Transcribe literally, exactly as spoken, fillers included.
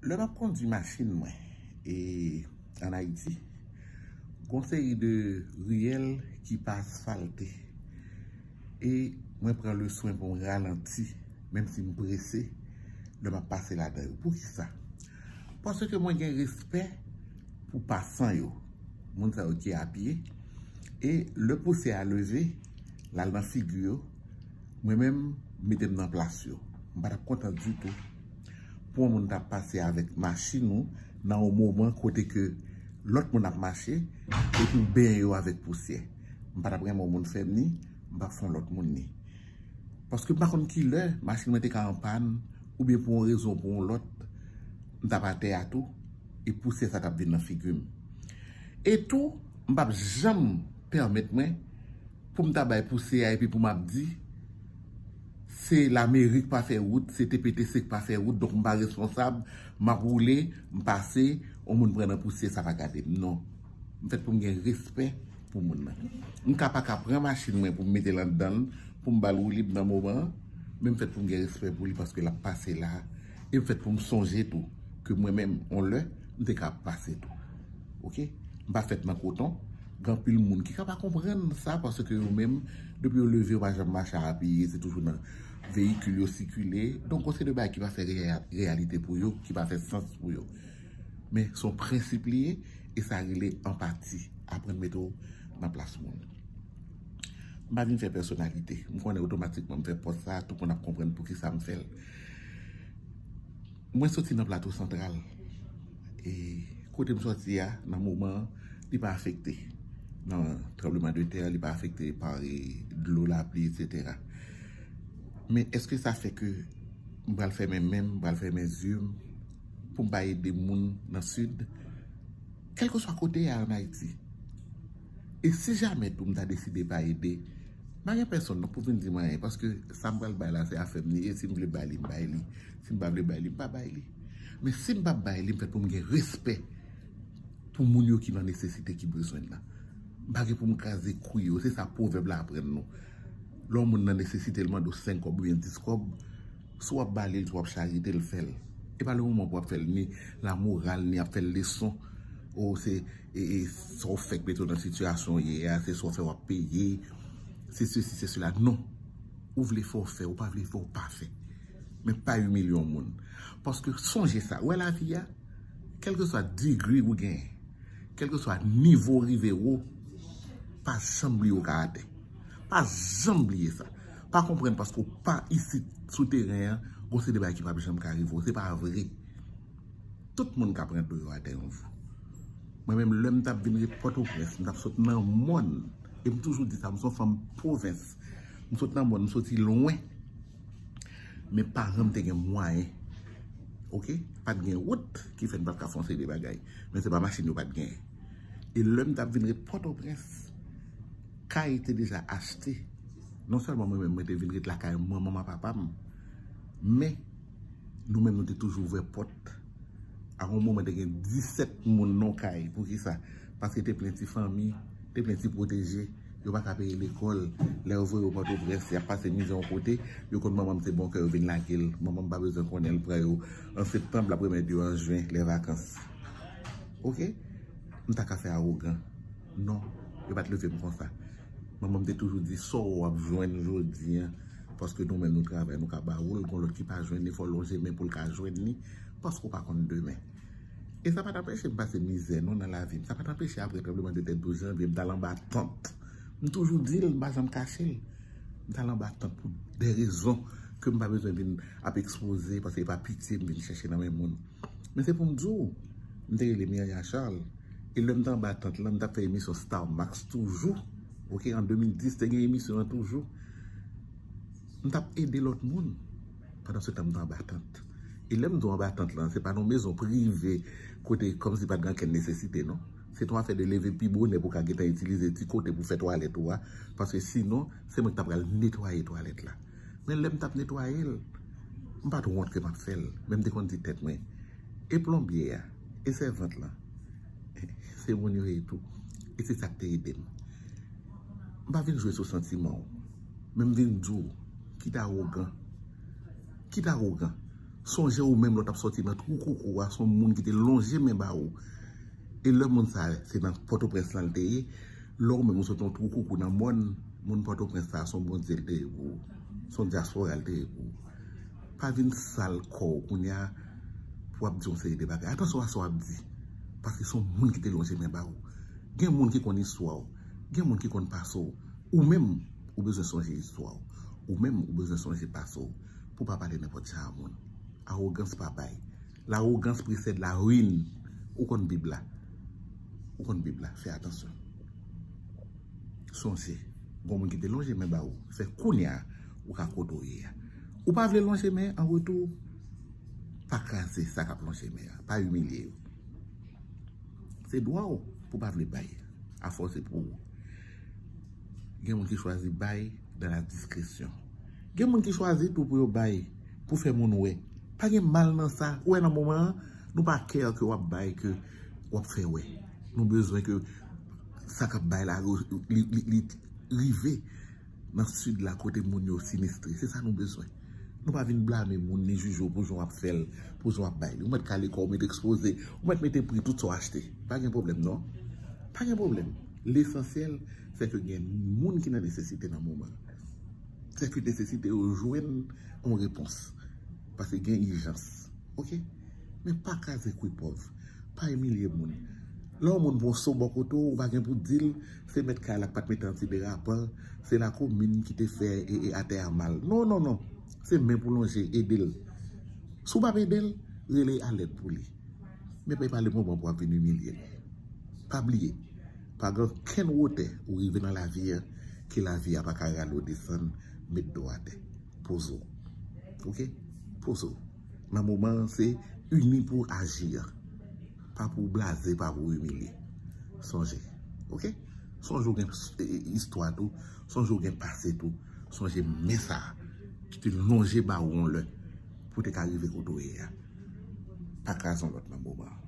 Lè m ap kondui machin mwen e ann Ayiti, gon seri de riyèl ki pa asfalte. E mwen pran le swen pou m ralanti, menm si m prese, lè m ap pase ladan yo. Poukisa? Paske mwen gen respè pou pasan yo, moun sa yo ki apye. E lè pousyè a leve, l al nan figi yo, mwen menm, m mete m nan plas yo. M pa t ap kontan ditou pou yon moun ta pase avèk machin ou nan yon moman kote ke lòt moun ap mache epi w benyen yo avèk pousyè. M pa t ap renmen yon moun fè m ni, m p ap fè yon lòt moun ni. Paske m pa konn ki lè machin mwen te ka an pàn, oubyen pou yon rezon ou pou yon lòt, m t ap atè a tou, e pousyè sa t ap vin nan figi m. E tou, m p ap janm pèmèt mwen pou m ta bay pousyè a epi pou m ap di, se lameri k pa fè wout, se T P T C k pa fè wout, donk m pa responsab, m ap woule, m pase, yon moun pran nan pousyè, sa pa gade m, non. M fèt pou m gen respè pou moun nan. M ka pa ka pran machin mwen pou m mete l anndan l, pou m ba l woulib nan moman an, men m fèt pou m gen respè pou li paske l ap pase la. E m fèt pou m sonje tou ke mwen menm, yon lè, m te ka ap pase tou. Oke? M pa fèt nan koton. Gen anpil moun ki ka pa konprann sa paske yo menm, depi yo leve, yo pa janm mache apiye, se toujou nan veyikil yo sikile. Donk, gon seri de bagay ki pa fè reya-, reyalite pou yo, ki pa fè sans pou yo. Men se yon prensip li ye, e sa rele anpati, aprann mete w nan plas moun. M pa vin fè pèsonalite. M konnen otomatikman m fè pòs sa, tout moun ap konprann poukisa m fè l. Mwen soti nan Plato Santral. E kote m soti a, nan moman an, li pa afekte. Nan tranbleman de tè, li pa afekte pa, e, dlo, lapli, etsetera. Men èske sa fè ke m pral fèmen men m, m pral fèmen zye m pou m pa ede moun nan Sid? Kèlkeswa kote a ann Ayiti. E si jamè tou m ta deside pa ede, m pa gen pèsonn non pou vin di m anyen, paske sa m pral bay la, se afè m li ye. Si m vle bay li, m bay li. Si m pa vle bay li, m pa bay li. Men si m p ap bay li, m fèt pou m gen respè pou moun yo ki nan nesesite, ki bezwen l la. M pa gen pou m kraze kou yo, se sa pwovèb la aprann nou. Lè yon moun nan nesesite, l mande w senk kòb oubyen dis kòb, si w ap ba li l, si w ap charite l, fè l. E pa le moman pou w ap fè l ni lamoral, ni ap fè l leson. O, se, e, e, sa w fè k mete w nan sitiyasyon w ye a, se sa w fè w ap peye, se sesi, se sela. Non. Ou vle fè w fè, ou pa vle fè w pa fè. Men pa imilye yon moun. Paske sonje sa, w wè lavi a, kèlkeswa degre ou genyen, kèlkeswa nivo w rive wo, pa janm bliye w ka atè. Pa janm bliye sa. Pa konprann paske w pa isit sou teren an, gon seri de bagay ki p ap janm ka rive w. Se pa vre. Tout moun ka pran dlo yo atè yon jou. Mwen menm, lè m t ap vin ret Pòtoprens, m t ap sot nan mòn. E m toujou di sa, m se yon fanm pwovens. M sot nan mòn, m soti lwen. Men paran m te gen mwayen. Oke? Pa t gen wout ki fè n pa t ka fè yon seri de bagay. Men se pa machin yo pa t genyen. E lè m t ap vin ret Pòtoprens, kay te deja achte. Non sèlman mwen menm, mwen te vin ret lakay manman m ak papa m, men nou menm, nou te toujou ouvè pòt. A yon moman, te gen disèt moun nan yon kay. Poukisa? Paske te plen ti fanmi, te plen ti pwoteje. Yo pa ka peye lekòl. Lè yo voye yo Pòtoprens, y ap pase mizè yon kote, yo konn manman m se bon kè, yo vin lage l. Manman m pa bezwen konnen, l pran yo an septanm, l ap remèt yo an jen, lè vakans. Oke? M ta ka fè awogan. Non, yo pa t leve m konsa. Manman m te toujou di, sa w wè w ap jwenn jodi a, paske nou menm nou travay, nou ka ba ou l, gon lòt ki pa jwenn li, fò w lonje men pou l ka jwenn li, paske w pa konn demen. E sa pa t anpeche m pase mizè non nan lavi m. Sa pa t anpeche apre tranbleman de tè douz janvye, m t al anba tant. M toujou di l, m pa janm kache l. M t al anba tant pou de rezon ke m pa bezwen vin ap ekspoze, paske e pa pitye m vin chèche nan men moun. Men se pou m di w, m te rele Miria Charles. E lè m te anba tant lan, m t ap fè emisyon Star Max toujou. Oke, an de mil dis, te gen emisyon an toujou. M t ap ede lòt moun. Pandan se tan, m te anba tant. E lè m di w anba tant lan, se pa nan mezon prive, kote kòmsi pa t gen okenn nesesite, non. Se t yon afè de leve pi bonè pou w ka gentan itilize ti kote pou fè twalèt ou a. Paske sinon, se mwen ki ta pral netwaye twalèt la. Men lè m t ap netwaye l, m pa t wont ke m ap fè l. Men m te konn di tèt mwen, e plonbye a, e sèvant lan, se moun yo ye tou. E se sa k te ede m. M pa vin jwe sou santiman w, men m vin di w, kit awogan. Kit awogan. Sonje ou menm lè w t ap sòti nan twou koukou a, se yon moun ki te lonje men ba ou. E lè moun sa a, se nan Pòtoprens lan l te ye, lè ou menm ou sòti nan twou koukou nan mòn, moun Pòtoprens sa a, se yon Bondye l te ye pou ou. Se yon dyaspora l te ye pou ou. Pa vin sal kò w kounye a pou w ap di yon seri de bagay. Atansyon a sa w ap di. Paske se yon moun ki te lonje men ba ou. Gen moun ki konn istwa w. Gen moun ki konn pase w. Ou menm, ou bezwen sonje istwa w. Ou menm, ou bezwen sonje pase w pou w pa pale nenpòt jan a moun. Awogans pa bay. L'arrogance précède la ruine. Ou konn Bib la. Ou konn Bib la. Fè atansyon. Sonje, gon moun ki te lonje men ba ou. Se kounye a ou ka kote w ye a. Ou pa vle lonje men an retou, pa kraze sa k ap lonje men an. Pa imilye yo. Se dwa w pou w pa vle bay. Afò se pou ou. Gen moun ki chwazi bay dans la discrétion. Gen moun ki chwazi tou pou yo bay, pou fè moun wè. Pa gen mal nan sa. Ou wè nan moman an, nou pa care ke w ap bay, ke w ap fè wè. Nou bezwen ke sa k ap bay la, li, li, li rive nan sid la kote moun yo sinistre. Se sa nou bezwen. Nou pa vin blame moun ni jije w pou jan w ap fè l, pou jan w ap bay li. Ou mèt kale kò w, ou mèt ekspoze, ou mèt mete pri tout sa w achte. Pa gen pwoblèm non. Pa gen pwoblèm. Lesansyèl, se ke gen moun ki nan nesesite nan moman an. Se ke nesesite yo jwenn yon repons. Paske gen ijans. Oke? Men pa kraze kwi pòv. Pa imilye moun. Lè yon moun pran so bò kote w, ou pa gen pou di l, se mèt kay la k pa t mete antiderapan, se lakomin ki te fè e, e atè a mal. Non, non, non. Se men pou lonje, ede l. Si w p ap ede l, rele alèd pou li. Men pa, pa le moman pou w ap vin imilye l. Pa bliye, pa gen okenn wotè ou rive nan lavi a ke lavi a pa ka rale w desann, met do w atè. Poze w. Oke? Poze w. Nan moman an, se ini pou w aji an. Pa pou w blaze, pa pou w imilye. Sonje. Oke? Sonje w gen s-, e, e, istwa tou. Sonje w gen pase tou. Sonje men sa a ki te lonje ba ou yon lè pou w te ka rive kote w ye a. Pa kraze yon lòt nan moman an.